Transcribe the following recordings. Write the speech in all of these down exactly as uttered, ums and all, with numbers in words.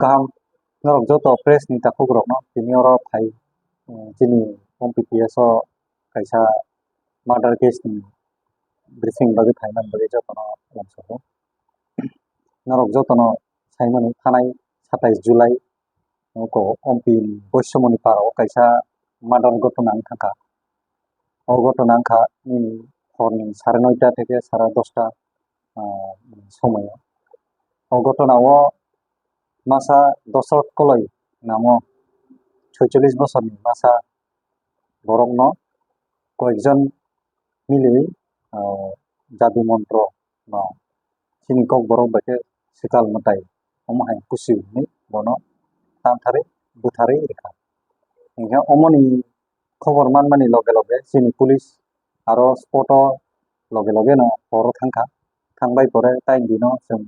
Kaham, norok joto press ni takhuk rokno tini oro phai, eh, chini M P P S o kaisa murder case ni briefing bagwi phaimani bagwi jotono lamsogo. Norok jotono saimano thanai satais July o ko M P ni Boisomoni para o kaisa murder gotona wng thangkha. O gotona wngkha nini horni sare noita theke sare dosta, ah, somoyo. O gotona o masa Dosrot Koloi namo soicholish bosorni masa borokno koyekjon miliwi, ah, jadu montro no chini kok borok bai khe swkal mwtai omo hai pusi hwnwi bono tantharwi bwtharwi rwkha. Hinkhe omoni khobor manmani loge loge chini police aro spot o loge loge no horo thangkha. Thangbai pore tai dino chwng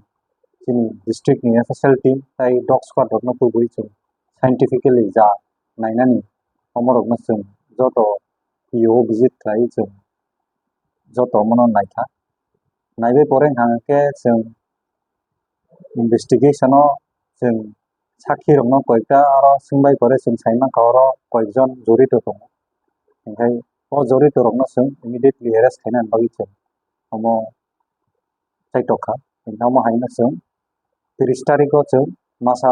chini district ni F S L team tai dog squad rokno kubui chwng scientifically ja nainani omorokno chwng joto P O visit khlai chwng joto omono naikha. Naibai pore hwnkha khe chwng investigation o chwng sakhi rokno koikta aro swngbai pore chwng sai mankha oro koikjon jorito tongo. Hinkhe o jorito rokno chwng immediately arrest khaina bagwi chwng omo chaitok kha. Hinkhe omo haino chwng tris tarikh o chwng masa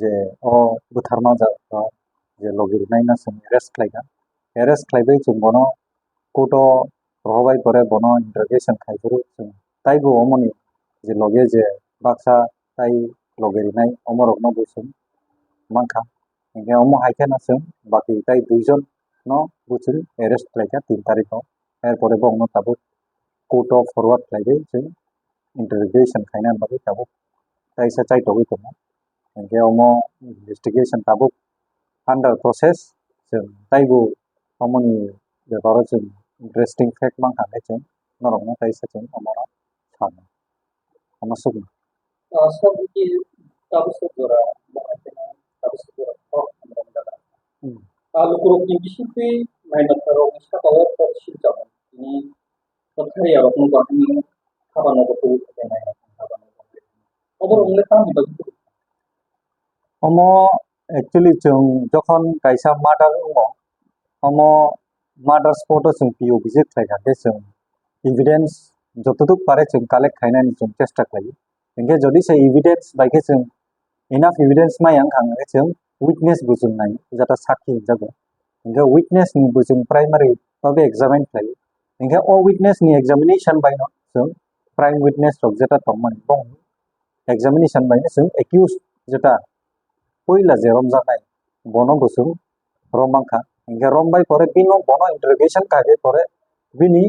je o bwtharma ja-, o je logi rwnaino chwng arrest khlaikha. Arrest khlaibai chwng bono court o rohobai pore bono interrogation khai phuru chwng taibo omoni je loge je baksa tai loge rwnai omorokno bo chwng mankha. Hinkhe omo hai kheno chwng baki tai duijon no bo chwng arrest khlaikha tin tarikh o. Er pore bo ongno tabuk court o forward khlaiwi chwng interrogation khaina bagwi tabuk kaisa chaitogwi tongo. Hinkhe omo investigation tabuk under process, chwng taibo omoni beparo chwng interesting fact mankha khe chwng norokno kaisa chwng omono sanai. Omo sukno. Ah, sir, ki tabuk suk jora, tabuk suk jora, oh, hmm. Ah, lukurok ni bisingtwi naina tharok ni saka o kok silchamo. Ini Kothari arok no bahai no haba nogo tubui khe nai rok haba nogo. Oborok wngkha tamni bagwi tubui. Omo actually chwng jokhon kaisa murder wngo, omo murder spot o chwng P O visit khlai kha khe chwng evidence jotoduk pare chwng collect khainani chwng chesta khlaio. Hinkhe jodi se evidence bai khe chwng enough evidence maya wngkha hwnkhe chwng witness bo chwng nai, jata sakhi hwnjago. Hinkhe witness ni bo chwng primary babe examine khlaio. Hinkhe o witness ni examination bai no chwng prime witness rok jeta tongmani bong examination bai no chwng accused jeta puila je romjaknai bono bo chwng rom mankha. Hinkhe rom bai pore bino bono interrogation kaibai pore bini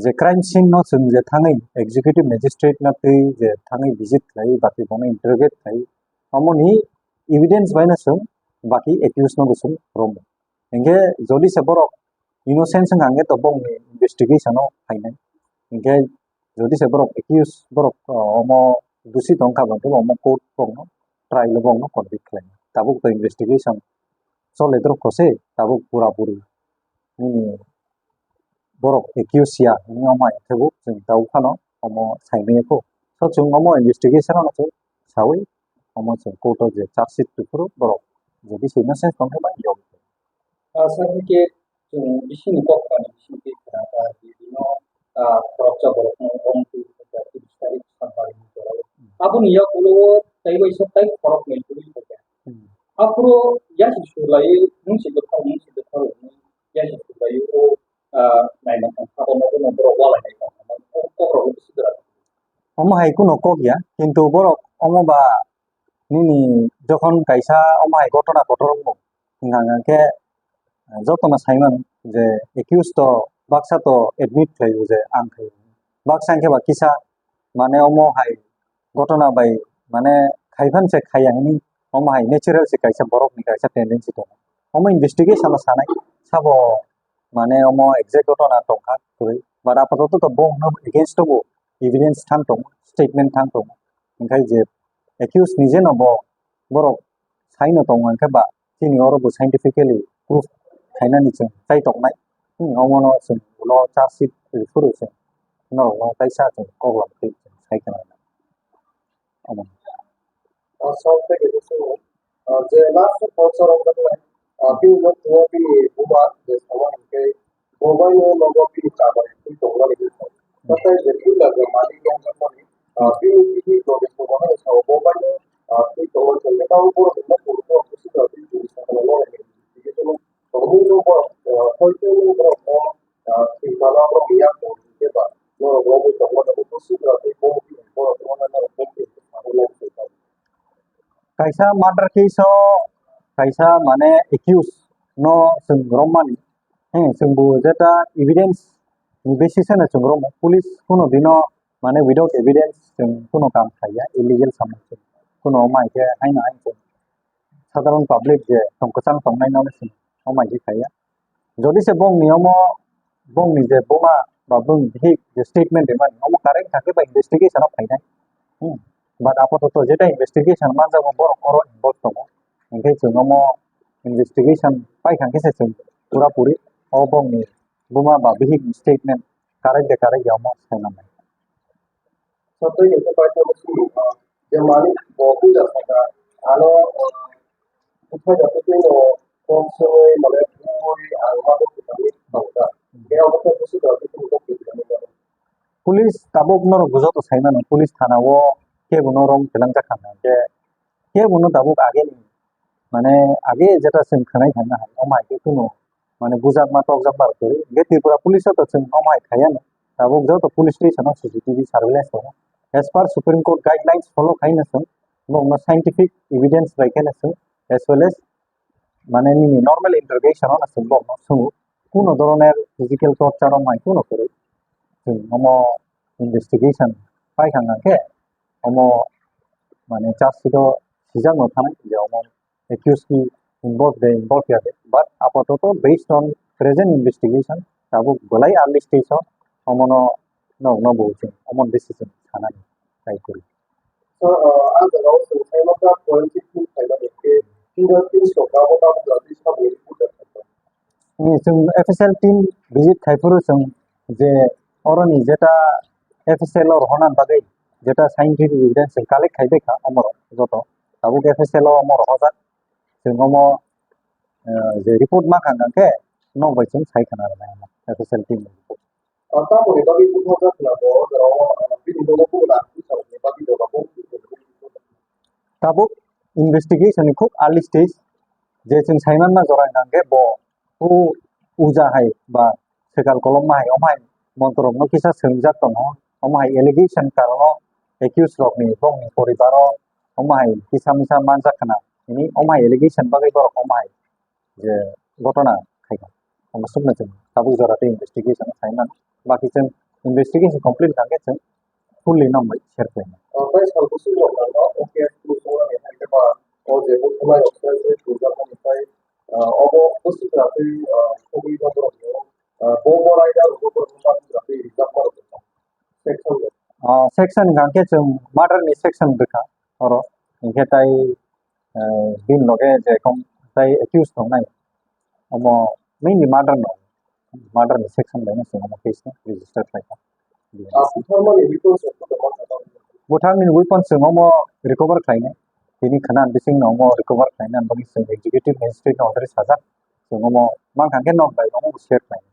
je crime scene no chwng je thangwi executive magistrate no twi je thangwi visit khlai baki bono interrogate khlai omoni evidence bai no chwng baki accused no bo chwng romo. Hinkhe jodi se borok innocence wngkha hwnkhe to bongni investigation o phainai. Hinkhe jodi se borok accused borok, uh, omo dusi tongkha hwnkhe omo court bongno trial o bongno convict khlainai. Tabuk to investigation chole dorkho se tabuk pura puri nini borok accused ya hwnwi omo hai khe bo chwng tabuk phano omo saimanya kho. So chwng omo investigation ano chwng sawi omo chwng court o je charge sheet tuphuru borok jodi se innocence tongkhe ba yogwi. Ah, sir, hai khe chwng bisingni kok thani bisingtwi khna kha, bino, ah, khoroksa borokno wrong twi kha, tris tarik Sambar ni jora o. Aboni yagulo tei waisa tei khoroknwi twi kha. Hmm. Aphuru yasi sulai, mungsi bwkhak, mungsi bwkhak hwnwi yasi sulai o, ah, naina thang kha, bono bono borok walai nai tong kha, kok rok bisi dora. Omo hai kuno kok ya, kintu borok omo ba nini jokhon kaisa omo hai gotona kotor wngo, hwnka hwnkhe jotono saimano je accused to baksa to admit khlaio je ang khai, baksa hwnkhe ba kisa mane omo hai gotona bai mane khaiphan se khaiya hwnwi omo hai natural se kaisa borokni kaisa tendency tongo. Omo investigation o sanai sabo mane omo exact gotona tongkha kwrwi, but apatoto to bo hwnwi against o bo evidence thang tongo, statement thang tongo, hwnkhe je accused ni jeno bo borok saino tongo hwnkhe ba chini oro bo scientifically proof khainani chwng chai toknai. Hmm, omono chwng ulo charge sheet rwphuru chwng norokno kaisa chwng koklam khe chwng sai khna omo. Ah, song tei khe swngo. Ah, je last culture of the, ah, bini no tuo bini buma je sama hingke bo bai no nogo bini chaba twi tongmani hinwi song. Tatai je bini je malik yang jakmani, ah, bini bini no je buma no sao bo bai no, ah, twi tongmani song. Tamo borok no purbo kusi da twi twi sakala no investigation tongmani no borok, ah, hoi twi borok no, ah, twi tala borok ni yak tong hingke ba norok romwi tongmani kusi da twi bo bini borok no norok bo bini sakala no. Kaisa murder case o kaisa mane accused no chwng romani, he, chwngbo jeta evidence ni basis no chwng romo, police kuno dino mane without evidence chwng kuno kam khaiya, illegal samung chwng kuno mai khe haino haino chwng sadharon public je tong kwchang tongnai no chwng o mai khe khaiya. Jodi se bongni omo, bongni je buma ba bongni bihik je statement rimani, omo correct thangkhe ba investigation o phainai. Hmm. But apatot jeta investigation manjago borok oro involve tongo. Hinkhe chwng omo investigation pai thangkhe se chwng pura puri o bongni buma ba bihik statement correct de correct ya omo sainai. Satwi hwnkhe paithago simi, ah, je malik bo puja saka, ano, ah, bwthai da twi no kok songwi mane bui ang ma bwthai da twi bangkha. Khe obo khe busi da twi kok twi da twi. Police tabuk norok bujo to sai mano, police thana o kebo no rom kelang jakha na je kebo no tabuk age ni mane age jeta chwng khwnai thangna hai, omo hai khe kunu mane bujakma tokjakma rok kwrwi. Hingke Tripura police o to chwng omo hai khaiya no. Tabuk joto police station o C C T V surveillance tongo. As per Supreme Court guidelines follow khai no chwng, bokno scientific evidence bai khe no chwng, as well as mane nini normal interrogation o no chwng bokno swngo. Kuno doroner physical torture omo hai kuno kwrwi. Chwng omo investigation pai thang khe omo mane charge sheet o sijak no thanai je omo accused ni involve de involve ya de, but apatoto based on present investigation tabuk belai early stage o omono nog no bo chwng omo decision sanani try kori. Sir, ah, ang jaga o chwng sai masa forensic team sai mani khe fingerprints rok abo tabuk jati sabo report da thangkha. Ni chwng F S L team visit khai phuru chwng je oroni jeta F S L o rohorna bagwi jeta scientific evidence chwng collect khai bai kha omorok joto. Tabuk F S L o omo rohorjak. Chwng omo, eh, je report ma kha hwnkhe nok bai chwng sai khna rwnai omo F S L team ni report. Ah, tamoni bagwi buthar jakna bo jora o, ah, bini nogo bugra bwsarokni bagwi jora bo. Tabuk investigation ni khub early stage, je chwng sai manma jora hwnkhe bo o uja hai ba swkal kolokma hai omo hai montrok no kisa swngjak tongo, omo hai allegation karono accused rokni bongni poribar o omo hai kisa misa manjak khna hwnwi omo hai allegation bagwi borok omo hai je gotona khaikha. Omo swkno chwng tabuk jora tei investigation khaimano. Baki chwng investigation complete kha khe chwng fully nokbai share khlainai. O tei sal bwswk rok no, o case bwswk rok ni hai khe ba o je bwthwmai rok se se thwijak mani tei, ah, obo bwswk rok tei, ah, thugwi rok rok ni, ah, bo bo raida rok bo rok ma rok tei rijak ma rok section rok. Ah, section hwnkha khe chwng murder ni section bwkha oro, hinkhe tai eh, bini loge je kom tai accused tongnai, omo mainly murder no, murder ni section bai no chwng omo case no register khlai kha. Ah, butharmani weapons rok khe tongma kha. Butharmani weapons chwng omo recover khlainai, tini khna bising no omo recover khlainai, bagwi chwng executive magistrate no already sajak, chwng omo mankha khe nok bai omo share khlainai.